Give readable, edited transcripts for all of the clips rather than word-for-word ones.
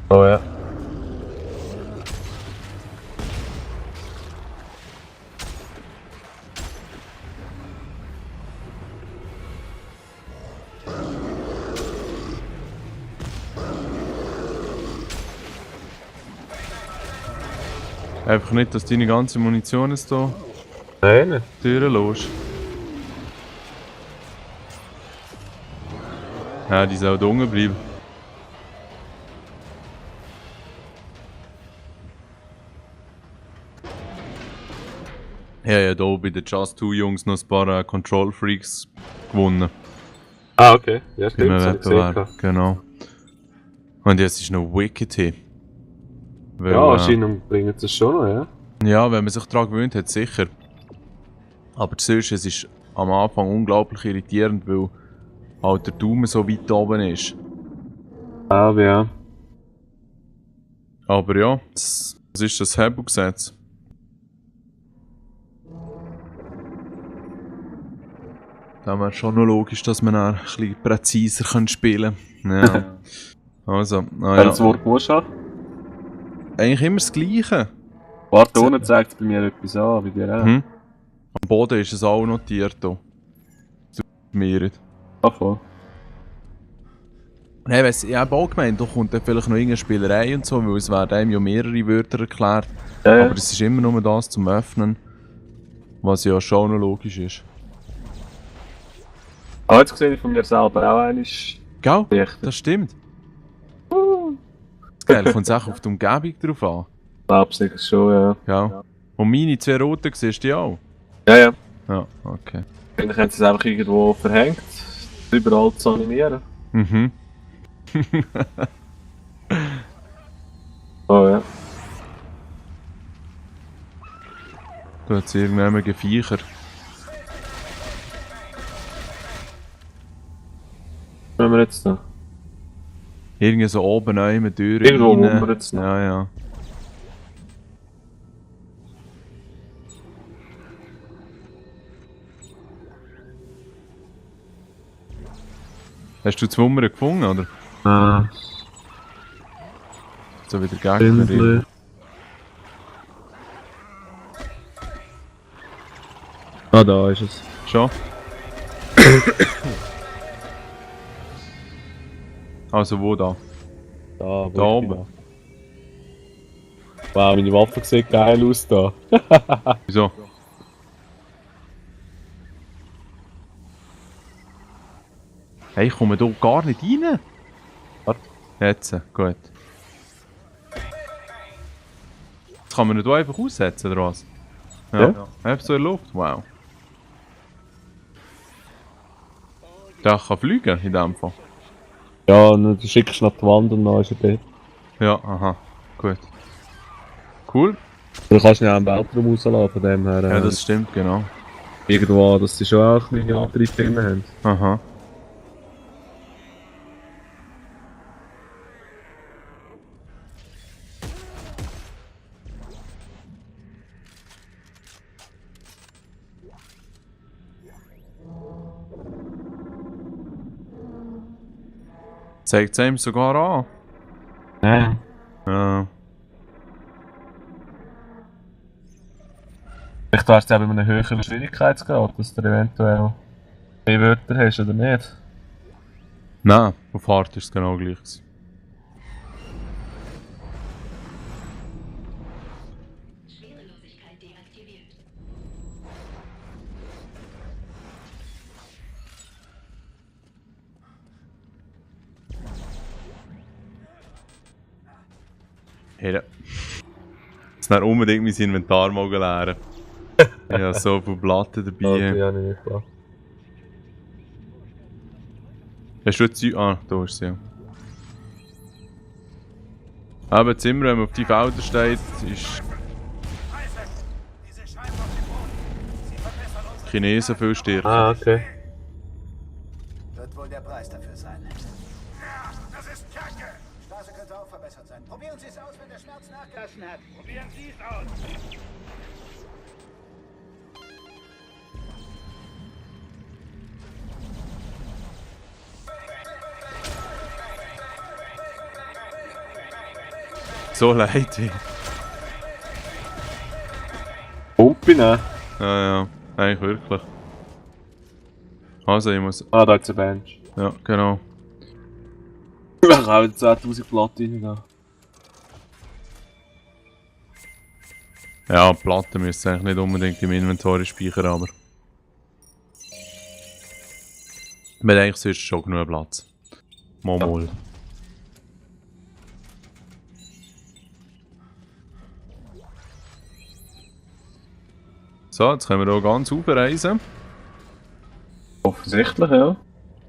Oh ja. Einfach nicht, dass deine ganze Munition jetzt hier Nein, nicht. durchlässt. Ja, die soll da unten bleiben. Ja, hier bei den Just Two Jungs noch ein paar Control Freaks gewonnen. Ah, okay. Ja, Im stimmt. Das hab ich gesehen. Wettbewerb, genau. Und jetzt ist noch Wicked hier. Weil, Ja, anscheinend bringen sie es schon noch, ja. ja, wenn man sich daran gewöhnt hat, sicher. Aber sonst, es ist am Anfang unglaublich irritierend, weil halt der Daumen so weit oben ist. Aber ja. Aber ja, das ist das Hebelgesetz. Da wäre schon noch logisch, dass man dann ein bisschen präziser spielen kann. Ja. Also, Welches Wort musst du haben? eigentlich immer das Gleiche. Warte, unten zeigt es bei mir etwas an, bei dir auch. Am Boden ist es auch notiert. Mir. Ah, voll. Nein, ich habe auch gemeint, da kommt dann vielleicht noch irgendeine Spielerei und so, weil es werden einem ja mehrere Wörter erklärt. Ja, ja. Aber es ist immer nur das zum Öffnen, was ja schon noch logisch ist. Ah, jetzt sehe ich von mir selber auch einmal. Gell? Richtig. Das stimmt. Das Geil, kommt es auch auf die Umgebung drauf an. Glaubst schon, ja. Gell? Und meine 2 Roten siehst du die auch? Ja, ja. Ja, okay. Eigentlich haben sie es einfach irgendwo verhängt, überall zu animieren. Mhm. Oh ja. Da hat es irgendjemand Viecher. Was haben wir jetzt noch? Irgendwie so oben rein, mit Türen Irgendwo rein. wummern jetzt noch. Ja, ja. Hast du das Wummern gefunden, oder? Ah, So wieder Gegner. Schindler. Ah, da ist es. Schon? Also wo da? Da, Da oben. Wow, meine Waffe sieht geil aus da. Wieso? Hey, ich komme hier gar nicht rein. Warte. Jetzt, gut. Jetzt kann man ihn hier einfach aussetzen, oder was? Ja. Einfach so in der Luft, wow. Der kann fliegen in dem Fall. Ja, und du schickst nach der Wand und dann ist er dort. Ja, aha, gut. Cool. Du kannst ihn auch im Weltraum rauslassen, von dem her. Ja, das stimmt, genau. Irgendwo, dass sie schon auch kleine Antriebe drin haben. Aha. Zeigt es ihm sogar an. Ja. Ja. Vielleicht wärst du ja bei einem höheren Schwierigkeitsgrad, dass du eventuell mehr Wörter hast oder nicht. Nein, auf Hard ist es genau gleich gewesen. Schwerelosigkeit deaktiviert. Ja. Jetzt nicht unbedingt mein Inventar mal leeren. Ich habe so viele Platten dabei. Ja, nicht klar. Hast du jetzt Zeug? Ah, da ist sie ja. Aber das Zimmer, wenn man auf die Felder steht, ist Chinesen viel stärker. Ah, okay. Wird wohl der Preis dafür sein. Ja, das ist Kacke! Straße könnte auch verbessert sein. Probieren Sie es aus, wenn der Schmerz nachgelassen hat. Probieren Sie es aus! so leid. Pumpe nehmen. Ja, eigentlich wirklich. Also, ich muss. Ah, da ist ein Bench. Ja, genau. Ich kann auch 10.000 Platten reingehen. Ja, Platten müssen eigentlich nicht unbedingt im Inventory speichern, aber. Wir haben eigentlich sonst schon genug Platz. Mal. So, jetzt können wir hier ganz aufreisen. Offensichtlich, ja.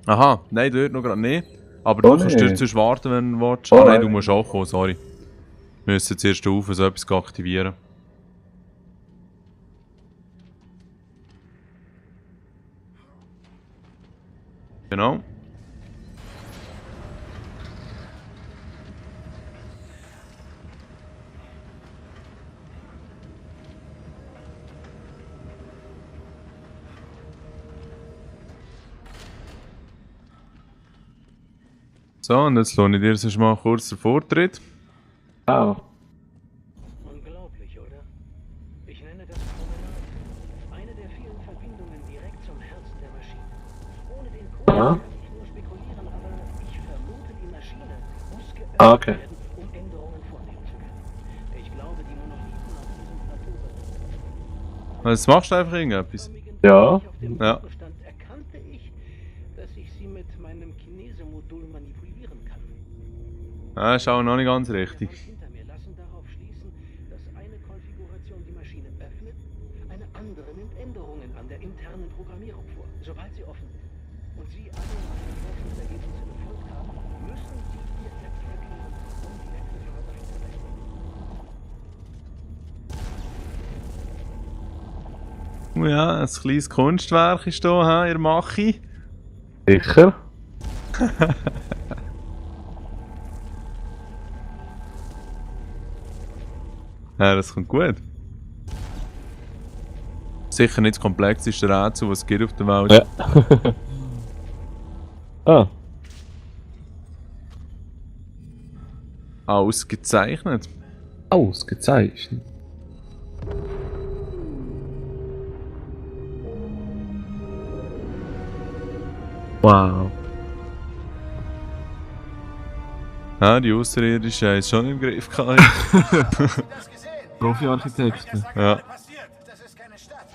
Aha, nein, dort noch gerade nicht. Aber Oh, du kannst nee. dort sonst warten, wenn du willst. Oh, Ah, nein, nein. du musst auch kommen, sorry. Wir müssen zuerst auf so etwas aktivieren. Genau. So, und jetzt lohne ich dir sonst mal kurz den Vortritt. Ah. Unglaublich, oder? Ich nenne das Promenade. Eine der vielen Verbindungen direkt zum Herzen der Maschine. Ohne den Code Aha. kann ich nur spekulieren, aber ich vermute, die Maschine muss geöffnet Ah, okay. werden, um Änderungen vornehmen zu können. Ich glaube, die Monolithen auf diesem Plateau. Jetzt machst du einfach irgendetwas. Ja. Auf dem Ja. Stand erkannte ich, dass ich sie mit meinem Kinese-Modul manipulieren kann. Ja, ist auch noch nicht ganz richtig. Hinter mir lassen darauf schließen, dass eine Konfiguration die Maschine öffnet, eine andere nimmt Änderungen an der internen Programmierung vor, sobald sie offen ist. Und Sie alle meine Forschungsergebnisse befolgt haben, müssen Sie Ihr Netz erklären, um die Wechselwörter einzuleiten. Ja, ein kleines Kunstwerk ist hier, ihr Machi. Sicher? Ja, das kommt gut. Sicher nicht das komplexeste Rätsel, was es gibt auf der Welt. Ja. Ah. Ausgezeichnet. Ausgezeichnet. Wow. Ja, die Außerirdischen haben es schon im Griff gehabt. Hast du das gesehen? Profi-Architekten. Was Ja. gerade passiert? Das ist keine Stadt.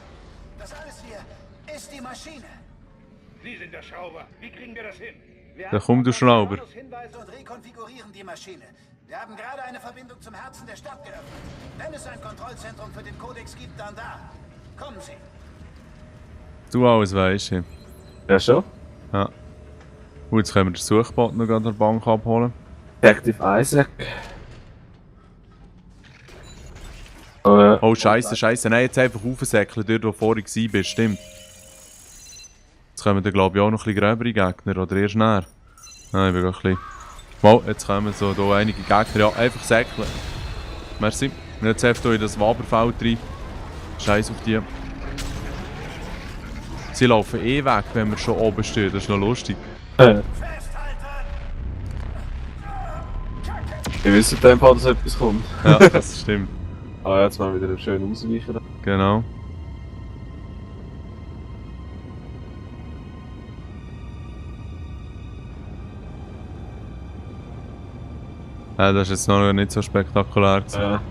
Das alles hier ist die Maschine. Sie sind der Schrauber. Wie kriegen wir das hin? Da kommt der Schlauber. Hinweise und rekonfigurieren die Maschine. Wir haben gerade eine Verbindung zum Herzen der Stadt geöffnet. Wenn es ein Kontrollzentrum für den Kodex gibt, dann da. Kommen Sie. Du alles weisst. Ja. Ja, schon? Ja. Gut, jetzt können wir den Suchbot noch an der Bank abholen. Detective Isaac. Oh, Oh, Scheiße. Nein, jetzt einfach aufsäckeln, dort wo du vorhin bist, stimmt. Jetzt kommen dann, glaube ich, auch noch ein bisschen gröbere Gegner, oder erst näher? Nein, ich bin gerade ein bisschen... Wow, jetzt kommen so hier einige Gegner. Ja, einfach säckeln. Merci. Und jetzt einfach hier in das Waberfeld rein. Scheiß auf die. Sie laufen eh weg, wenn wir schon oben stehen. Das ist noch lustig. Ich wüsste in dem Fall, dass etwas kommt. Ja, das stimmt. Ah, jetzt mal wieder einen schönen Ausweicher. Genau. Ja, das ist jetzt noch nicht so spektakulär gewesen. Ja.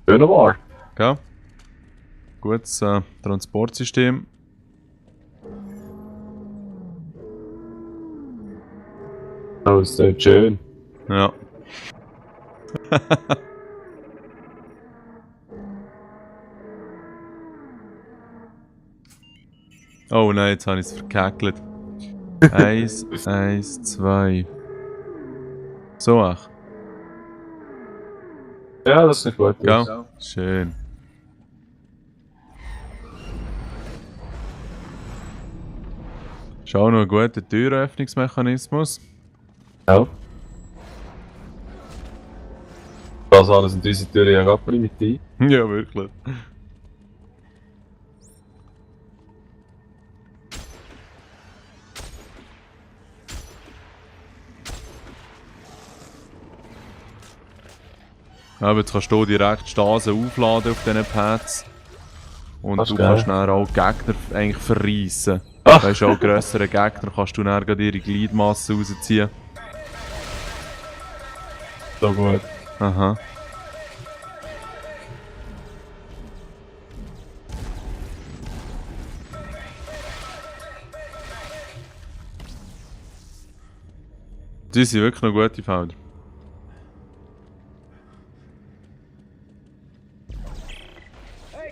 Schöner War. Gell? Gutes Transportsystem. Oh, ist nicht schön. Ja. Oh nein, jetzt habe ich es verkackelt. 1, 1, 2. So ach. Ja, das ist nicht gut. Gell? Schön. Schau noch einen guten Türöffnungsmechanismus. Ja. Das alles in dieser Tür ja gerade primitiv. Ja, wirklich. Aber jetzt kannst du direkt Stasen aufladen auf diesen Pads. Und Das du ist geil. kannst dann auch Gegner eigentlich verreissen. Ach. Weißt du, auch grössere Gegner kannst du dann gerade ihre Gliedmasse rausziehen. So gut. Aha. Die sind wirklich noch gute Felder.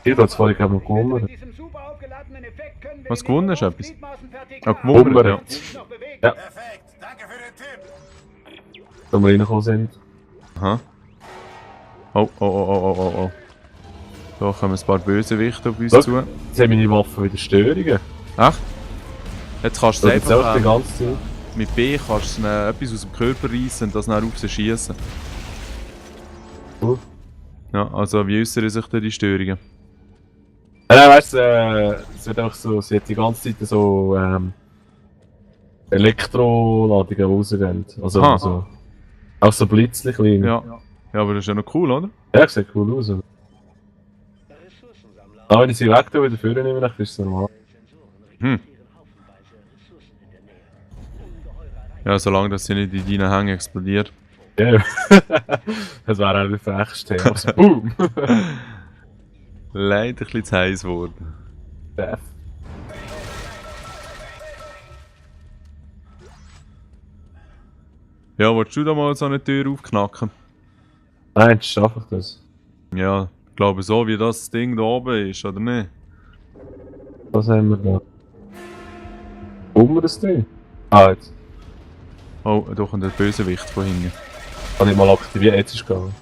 Hier hat es vorhin noch gewonnen. Mit diesem super aufgeladenen Effekt können wir Was die gewonnen hast, etwas? Gliedmaßenpartikel Ah, gewonnen, Wunder. ja. nicht noch bewegen. Ja. Perfekt. Danke für den Tipp. Wenn wir reingekommen sind. Aha. Oh, oh, oh, oh, oh, oh, oh. Da kommen ein paar Bösewichte auf uns Schau. zu. Jetzt haben meine Waffen wieder Störungen. Echt? Jetzt kannst du Das es ist auch die einfach ganze Zeit. mit B kannst du etwas aus dem Körper reissen und das dann auf sie schießen. Cool. Ja, also wie äußern sich denn die Störungen? Nein, weißt du, es wird auch so, sie hat die ganze Zeit so Elektroladungen, die rausgehen. Also Aha. so. Auch so blitzlich klein. Ja. Ja, aber das ist ja noch cool, oder? Ja, sieht cool aus. Aber wenn ich sie weg tue, wieder führen nehme, dann ist es normal. Hm. Ja, solange das sie nicht in deinen Hängen explodiert. Ja, das wäre auch der frechste. Also, boom! Leider ein bisschen zu heiß geworden. Death. Ja, willst du da mal so eine Tür aufknacken? Nein, jetzt schaffe ich das. Ja, ich glaube so wie das Ding da oben ist, oder nicht? Was haben wir da? Wo wir das Ding? Ah, jetzt. Oh, da kommt der Bösewicht von hinten. Kann ich mal aktivieren, jetzt ist es gegangen.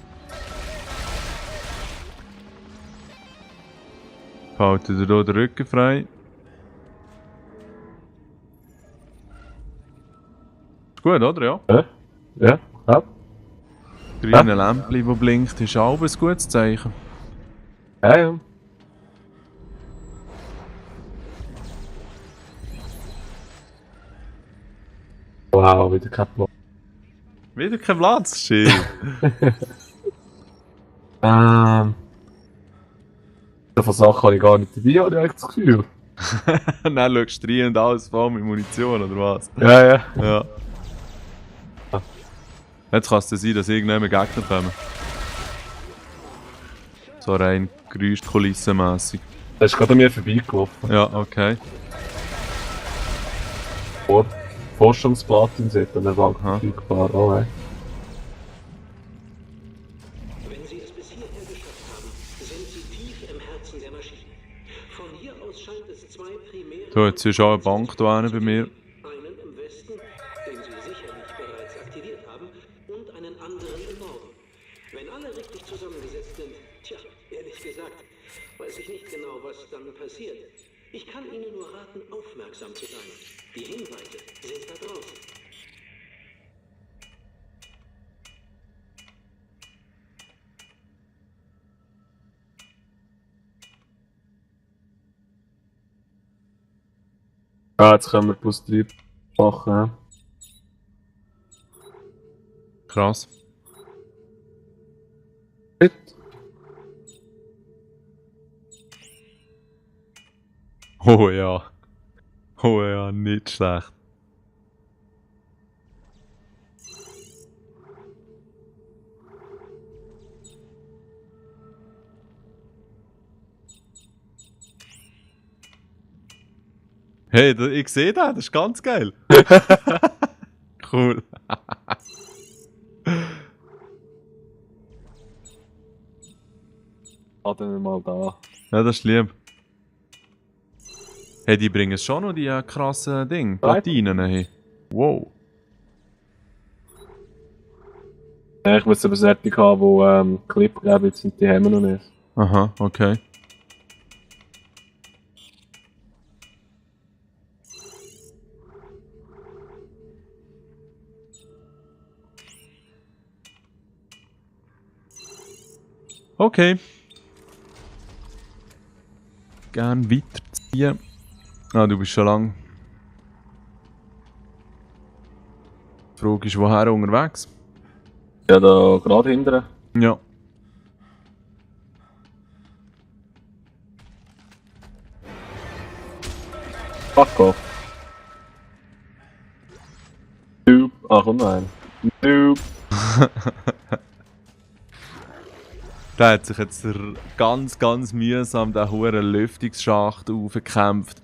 Haltet ihr hier den Rücken frei? Ist gut, oder? Ja. Ja, ja. Grüne Lämpchen, das blinkt, ist auch ein gutes Zeichen. Ja, ja. Wow, wieder kein Plan. Wieder kein Platz, shit. So viele Sachen habe ich gar nicht dabei, habe ich eigentlich das Gefühl. Und dann schaust du rein und alles voll mit Munition, oder was? Ja, ja. Ja. Jetzt kann es dann sein, dass irgendjemand Gegner kommen. So rein Geräuschkulissenmässig. Das ist gerade an mir vorbeigelaufen. Ja, okay. Forschungsplatin sieht dann einfach verfügbar. Oh, nein. Wenn Sie es bis hierher geschafft haben, sind Sie tief im Herzen der Maschine. Von hier aus scheint es zwei primäre... So, jetzt ist auch eine Bank da hinten bei mir. Einen im Westen, den Sie sicherlich bereits aktiviert haben, und einen anderen im Norden. Wenn alle richtig zusammengesetzt sind, tja, ehrlich gesagt, weiß ich nicht genau, was dann passiert. Ich kann Ihnen nur raten, aufmerksam zu sein. Die Hinweise sind da draußen. Ah, jetzt können wir plus 3 machen. Ja. Krass. Shit. Oh ja. Oh ja, nicht schlecht. Hey, ich sehe das, das ist ganz geil. Cool. Laden wir mal da. Ja, das ist lieb. Hey, die bringen schon noch die krassen Dinge, Platinen. Hey. Wow. Ja, ich muss eine Besetzung haben, die Clip geben, jetzt sind die haben wir noch nicht. Aha, okay. Okay. Gern weiterziehen. Ah, du bist schon lang. Die Frage ist, woher unterwegs? Ja, da gerade hinten. Ja. Fuck off. Noob. Ach, komm nein. Noob. Der hat sich jetzt ganz, ganz mühsam den hohen Lüftungsschacht aufgekämpft.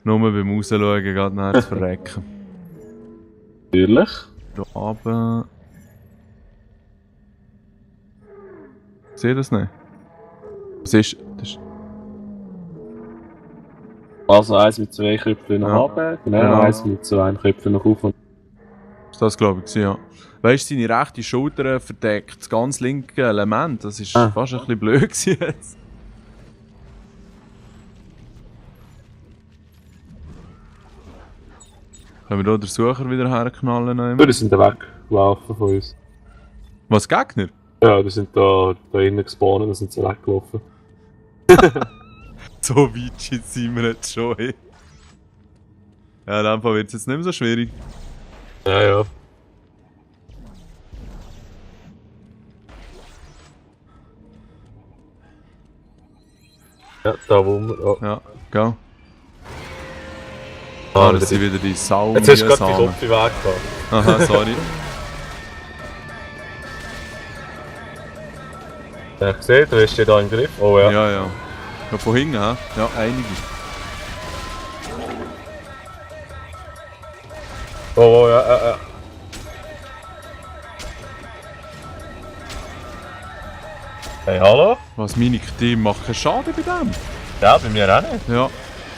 Nur beim Rausschauen geht nachher zu verrecken. Natürlich. Da oben. Ich sehe das nicht. Was ist das? Also eins mit 2 Köpfen nach Ja. oben, genau, Genau. eins mit 2 Köpfen nach oben. Ist das, glaube ich, ja. Weißt du, seine rechte Schulter verdeckt das ganz linke Element. Das ist Ah. fast ein bisschen blöd gewesen jetzt. Können wir hier den Sucher wieder herknallen? noch immer? Die sind da weggelaufen von uns. Was, Gegner? Ja, die sind da innen gespawnt, da sind sie weggelaufen. So weit sind wir jetzt schon. Hey. Ja, in dem Fall wird es jetzt nicht mehr so schwierig. Ja, ja. Ja, da wo wir... Oh. Ja, gell? Ah, Das sind wieder die Sau. jetzt hast du gerade die Kopf weg gehabt. Aha, sorry. Ja, gesehen, du hast die da im Griff. Oh ja. Ja, ja. Ja, von hinten, hä? Ja, einige. Oh, ja. Hey, hallo? Was, meine Team macht keinen Schaden bei dem? Ja, bei mir auch nicht. Ja,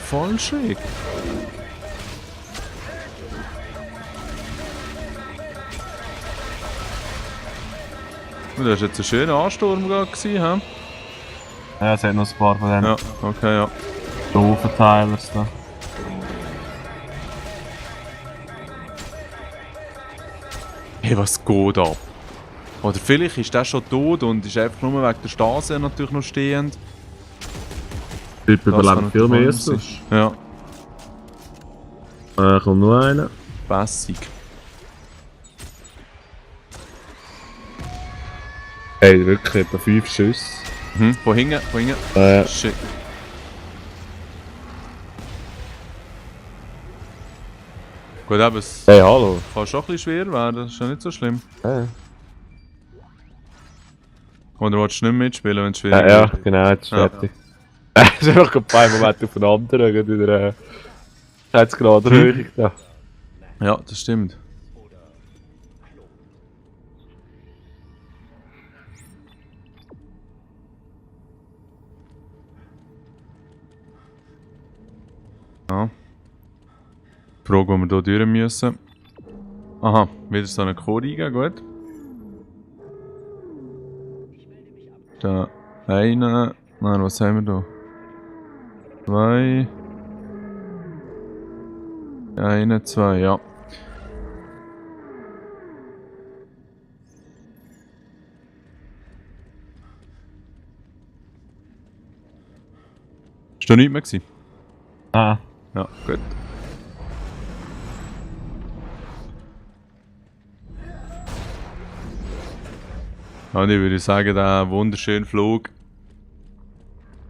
voll schräg. Und das war jetzt ein schöner Ansturm gewesen, hä? Ja, es hat noch ein paar von denen Ja, okay, ja. Verteilers da. Hey, was geht ab? Oder vielleicht ist der schon tot und ist einfach nur wegen der Stase natürlich noch stehend. Typ Das kann natürlich sein. Ja, Kommt nur einer. bässig. Hey, wirklich, etwa 5 Schüsse. Mhm, von hinten, von hinten. Shit. Gut, aber es Hey, hallo. kann schon ein bisschen schwer werden, das ist ja nicht so schlimm. Oder willst du nicht mitspielen, wenn es schwierig Ja, wird? genau, jetzt ist Ja. fertig. Es ist einfach ein paar Momente aufeinander, gerade in der 60 Grad Erhöhung da. Ja, das stimmt. Ja. Die Frage, wo wir hier durch müssen. Aha, wieder so eine Code eingeben, gut. Da eine. Nein, was haben wir da? 2. Eine, 2, ja. Ist da nichts mehr gewesen? Ah. Ja, gut. Und ich würde sagen, diesen wunderschönen Flug.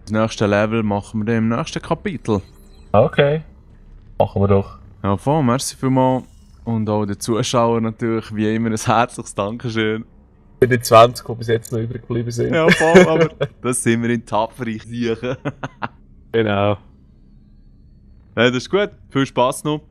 Das nächste Level machen wir dann im nächsten Kapitel. Okay. Machen wir doch. Ja, voll, merci vielmals. Und auch den Zuschauern natürlich, wie immer, ein herzliches Dankeschön. Für die 20, die bis jetzt noch übrig geblieben sind. Ja, voll, aber das sind wir in tapferig sicher. Genau. Ja, das ist gut. Viel Spaß noch.